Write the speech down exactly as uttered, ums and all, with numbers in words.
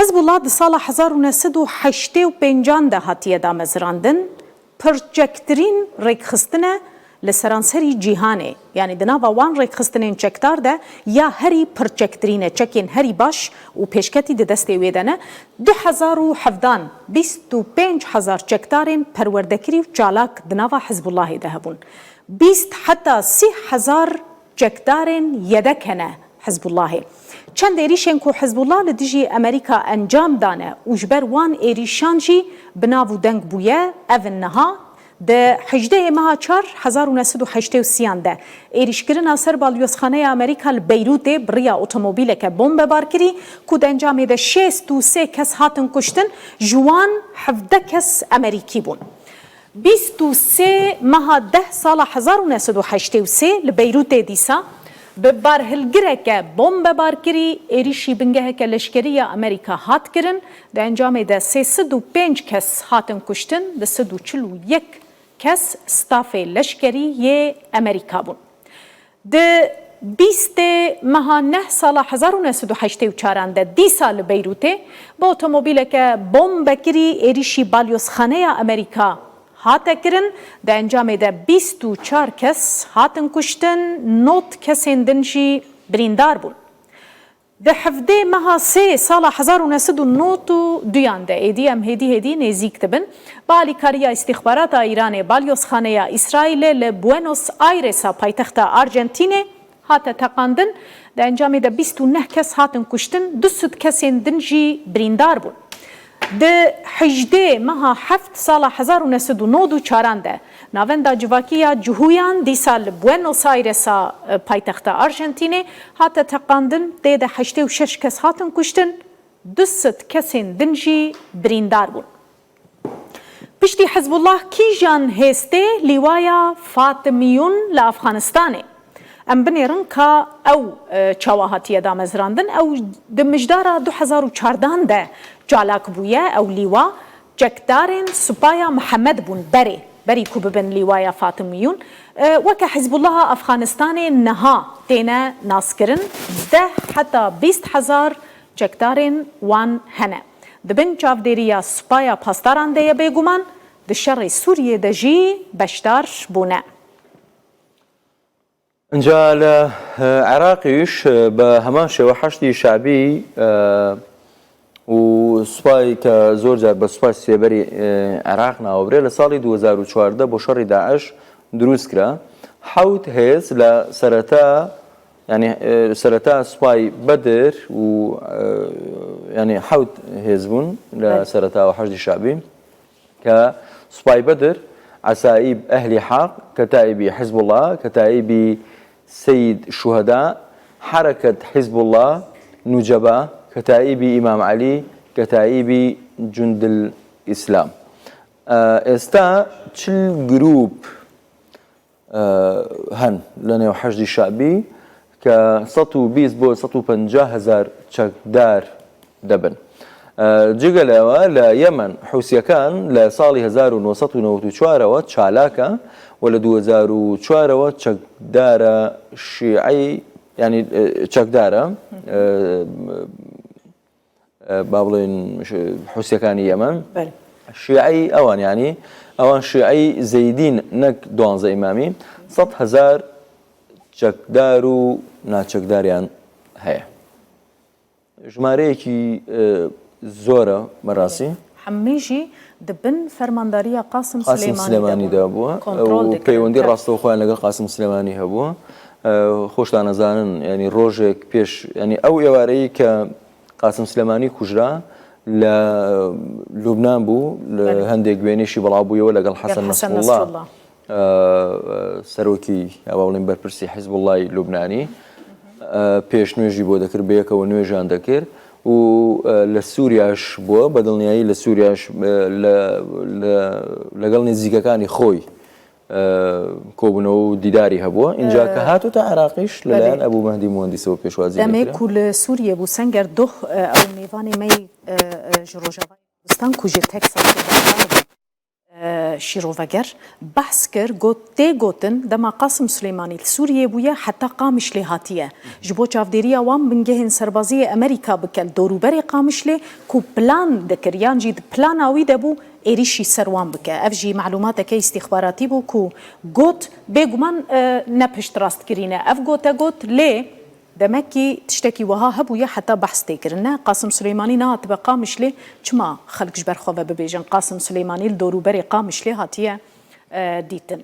Hizbullah di sala hezar û neh sed û heştê û pêncan de hatiye damezrandin, pirçektirîn rêkxistin e li seranserî cîhanê. Yanî di nava wan rêkxistinên çekdar de ya herî pirçektirîn e, çekên herî baş û pêşketî di destê wê de ne. Du hezar û hevdan bîst û pênc hezar çekdarên perwerdekirî û çalak di nava Hizbullahê de hebûn. Bîst heta sî hezar çekdarên Y D K hene Hizbullahê. Çend êrîşên ku Hizbullah li dijî Amerîka encam dane û ji ber wan êrîşan jî bi nav û deng bûye, ev in niha. Di hejdehê meha çar hezar û neh sed û heştê û sêyan de êrîşkirina ser balyozxaneya Amerîka li Beyrûtê bi riya otomobîleke bombebar kirî ku di encamê de şêst û sê kes hatin kuştin, ji wan hevdeh kes Amerîkî bûn. Bîst û sê meha deh sala hezar û neh sed û heştê û sê li Beyrûtê dîsa bi barhilgireke bombebarkirî êrîşî bingeheke leşkerî ya Amerîka hat kirin. Di encamê de sê sed û pênc kes hatin kuştin, du sed û çil û yek kes stafê leşkerî yê Amerîka bûn. Di bîstê meha neh sala hezar û neh sed û heştê û çaran de dîsa li Beyrûtê bi otomobîleke bombekirî êrîşî balyozxaneya Amerîka hate kirin. Di encamê de bîst û çar kes hatin kuştin, nod kesên din jî birîndar bûn. Di hevdê meha sê sala hezar û neh sed û nod û duyan de, êdî em hêdî hêdî nêzîk dibin, bi alîkariya îstîxbarata Îranê balyozxaneya Îsraîlê li Buenos Airesa paytexta Arjantînê hate teqandin. Di encamê de bîst û neh kes hatin kuştin, du sed kesên din jî birîndar bûn. Di hejdê meha heft sala hezar û neh sed û nod û çaran de Navenda civakî ya Cuhuyan dîsa li Buenos Airesa, e, paytexta Arjantînê hate teqandin, tê de heştê û şeş kes hatin kuştin, du sed kesên din jî birîndar bûn. Piştî Hizbullah kîjan hêz tê lîwaya Fatimiyûn li Afxanistanê? Em binêrin ka ew, e, çawa hatiye damezrandin. Ew di mijdara du hezar û çardan de çalak bûye. Ew lîwa çekdarên Supaya Mihemed bûn berê, berî ku bibin lîwaya Fatimiyûn. E, weke Hizbullaha Afxanistanê niha têne naskirin, deh heta bîst hezar çekdarên wan hene. Di bin çavdêriya Supaya Pasdaran de ye bêguman, di şerê Sûriyê de jî beşdar bûne. Inca li, e, Iraqî jî, e, bi heman şêwe Heşdî Şebî, e, û supay ke zor car bi supay sêberî, e, Iraq navbirê, li salî du hezar û çardeh bo şerî DAIŞ dirûst kira. Hewt hêz li sereta, yanî, e, sereta supay Bedir û, e, yanî hewt hêz bûn li Belê. sereta û Heşdî Şebî. Ke Supay Bedir, Esaîb Ehlî Heq, Ketaîbî Hizbullah, Ketaîbî Seyîd Şuheda, Hereket Hizbullah, Nuceba, Ketaîbî Îmam Elî, Ketaîbî Cundil Îslam. E, êsta çil grûp e, hen li nêw Heşdî Şebî ke sed û bîst bo sed û penca hezar çekdar dibin. E, cigel ewe li Yemen Hûsiyekan li salî hezar û neh sed û newed û çar ewe çalak e û li du hezar û çar ewe çekdara şîî, yanî, e, çekdar e, e, e, ba bڵێن ش-، حوسیەکانی یەمەن. بەڵێ. شیعی ئەوان، یعنی ئەوان شیعی زەیدین، نەک دوانزە ئیمامی، سەد هەزار چەکدار و ناچەکداریان هەیە. ژمارەیەکی، ئە، زۆرە بەڕاستی. هەمووی ژی دبن فەرمانداریە قاسم قاسم سلێمانی سلێمانی دەبوو. دەبووە، کۆنترۆل و دەکرد پەیوەندی کە ڕاستەوخۆیان لەگەڵ قاسم سلێمانی هەبووە. ئە، خۆشتان ئەزانن، یعنی ڕۆژێک پێش، یعنی ئەو ئێوارەی کە قاسم سلێمانی کوژرا، لە لوبنان بوو، لە بەڵێ. هەندێک وێنەیشی بڵاو بوویەوە لەگەڵ لەگەڵ حەسەن حەسەن نەسروڵڵا. نەسروڵڵا. ئە، ئە، سەرۆکی، ئەوە بڵێن بەرپرسی حیزبوڵڵای لوبنانی، ئە، پێش نوێژی بۆ دەکرد، بەیەکەوە نوێژیان دەکرد و، ئە، لە سووریاش بووە، بە دڵنیایی لە سووریاش، ئە، لە، لە، لەگەڵ نزیکەکانی خۆی، ئە، کۆبوونەوە و دیداری هەبووە. ئینجا ئە، کە هاتووتە عێراقیش بەڵێ. لەلایەن ئەبوو مەهدی موهەندیسەوە پێشوازی دەمێک لێکرا. و لە سووریە بوو سەنگەر دۆخ، ئە، ئەو مێڤانێ مەی، ئە، ئە، ژ ڕۆژاڤای کوردستان کوژێ تەک ساڵ ئە، Şîroveger behs kir, got, tê gotin dema Qasim Suleymanî li Sûriyê bûye heta Qamişlê hatiye. Ji bo çavdêriya wan bingehên serbazî yê Amerîka bike li dorûberê Qamişlê ku plan dikir yan jî di plana wî de bû êrîşî ser wan bike. Ev jî malûmateke îstîxbaratî bû ku got, bêguman, e, ne piştrastkirî ne. Ev gote got, lê demekî tiştekî wiha hebûye heta behs tê kirin. Ne, Qasim Suleymanî nehatibe Qamişlê, çima xelk ji ber xwe ve bibêjin Qasim Suleymanî li dorûberê Qamişlê hatiye, e, dîtin?